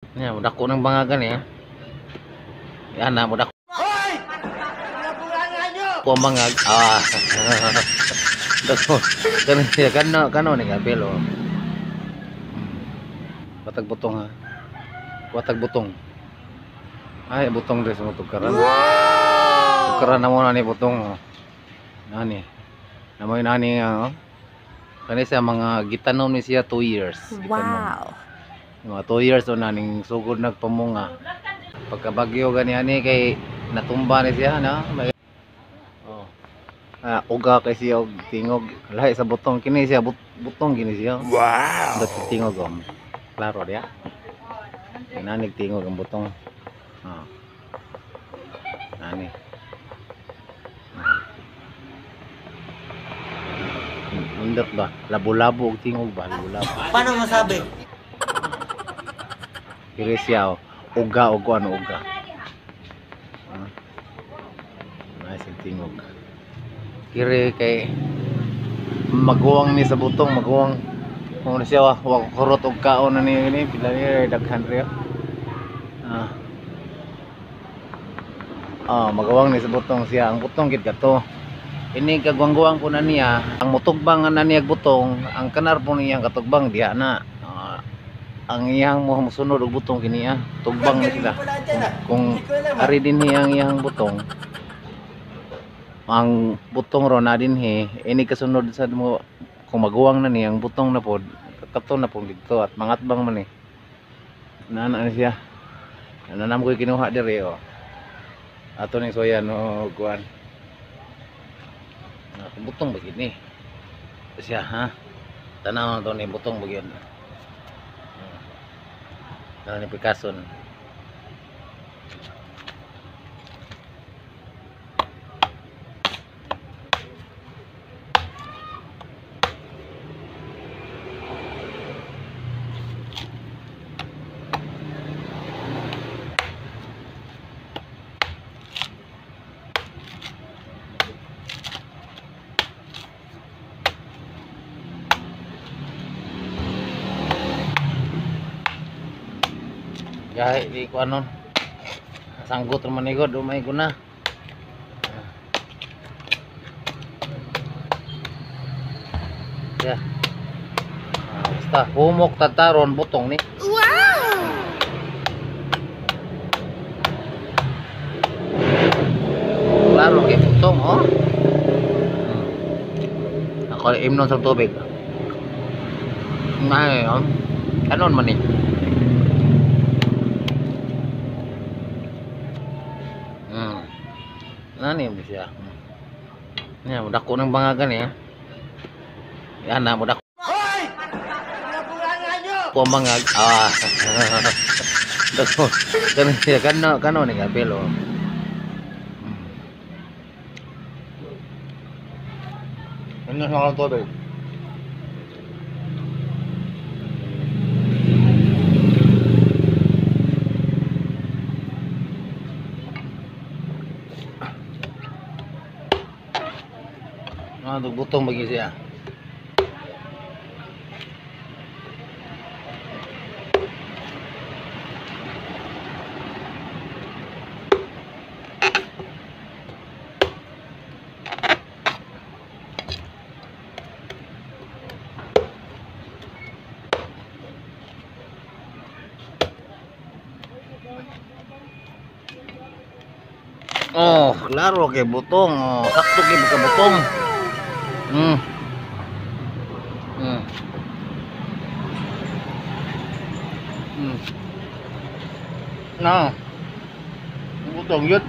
Nya dako ng bangagan eh. Yan na mo dako. Hoy! Ko ang bangag. Ah. Dako. Kano siya kano kano ni kapil oh. Watag butong ha. Watag butong. Ay, butong dre sa mo tugkaran. Wow! Tugkaran na mo na ni butong oh. Nani. Namoy nani nga oh. Kani siya mga gitanom ni siya 2 years. Gitanom. Wow. Mga 2 years o naning sugod nagpamunga. Pagkabagyo gani ani kay natumba ni siya no. May oh. Ah, uga kay siya og tingog. Lahi sa butong kini siya butong kini siya. Wow! Dot tingog oh. Klaro diya. Kinanig tingog ang butong. Ah. Nani. Ah. Nindot ba? Labo-labo og tingog ba? Labo-labo. Paano masabi? Kiri siya oh. Uga og ano uga. Ah. Nice ang tingog. Kiri kay maguwang ni sa butong, maguwang. Kung ano siya, wa kurot og kaon na ni ni pila ni daghan rin. Ah. Ah, magawang ni sa butong siya. Ang butong gid kato. Ini kagwangguwang ko na niya, ang mutugbang na niya butong, ang kanar po niya ang katugbang diha na. Ah, ang iyang mo musunod og butong kini ah, tugbang na sila. Kung ari dinhi ang iyang butong, ang butong ro na dinhi, ini kasunod sa mo kung maguwang na niya ang butong na pod, kato na pong didto at mangatbang man eh. Nana na siya. Nanam ko'y kinuha diri oh. Ato ning soya no kuan. Na butong ba gid ni? Siya ha. Tanaw to ni butong ba gyud. Tanaw ni Picasso. Gahi di ko anon. Sanggot ra man igod, umay ko na. Ya. Ah, basta humok tataron butong ni. Wow! Klaro kay butong oh. Ako imnon sa tubig. Nay, oh. Anon man ni? Nani mo siya. Nya dako ng bangagan eh. Yan na mo dako. Hoy! Ko ang bangag. Ah. Dako. Kano siya kano kano ni kapil oh. Ano sa akong tubig? Ah, butong bagi siya. Oh, klaro kay butong. Oh, sakto kay butong. No. Butong yun.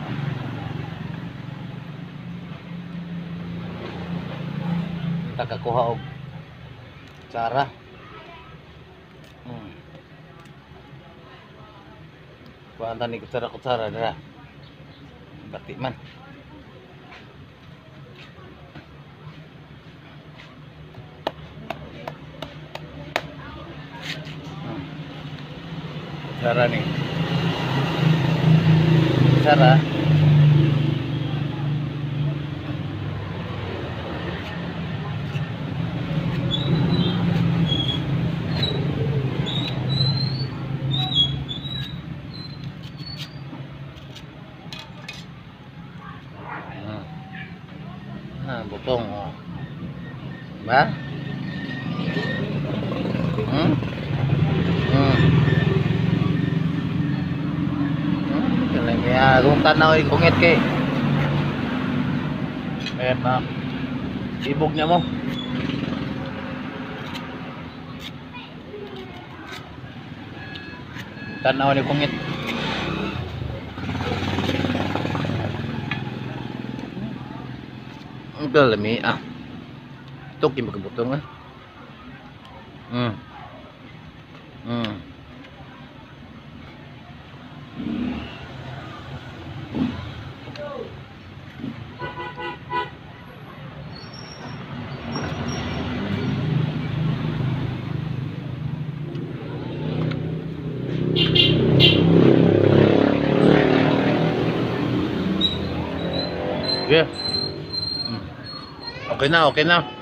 Takakuha og tsara. Kuha ni kutsara-kutsara dira. Bati man. Kutsara ni. Kutsara. Butong, oh. Ba? Hmm? Hmm. Kaya kaya kung tanaw ay kungit kay. Ayan na. Ibog niya mo. Tanaw ni kungit. Ang kalami ah. Ito kibutong ah. Yeah. Okay na, okay na.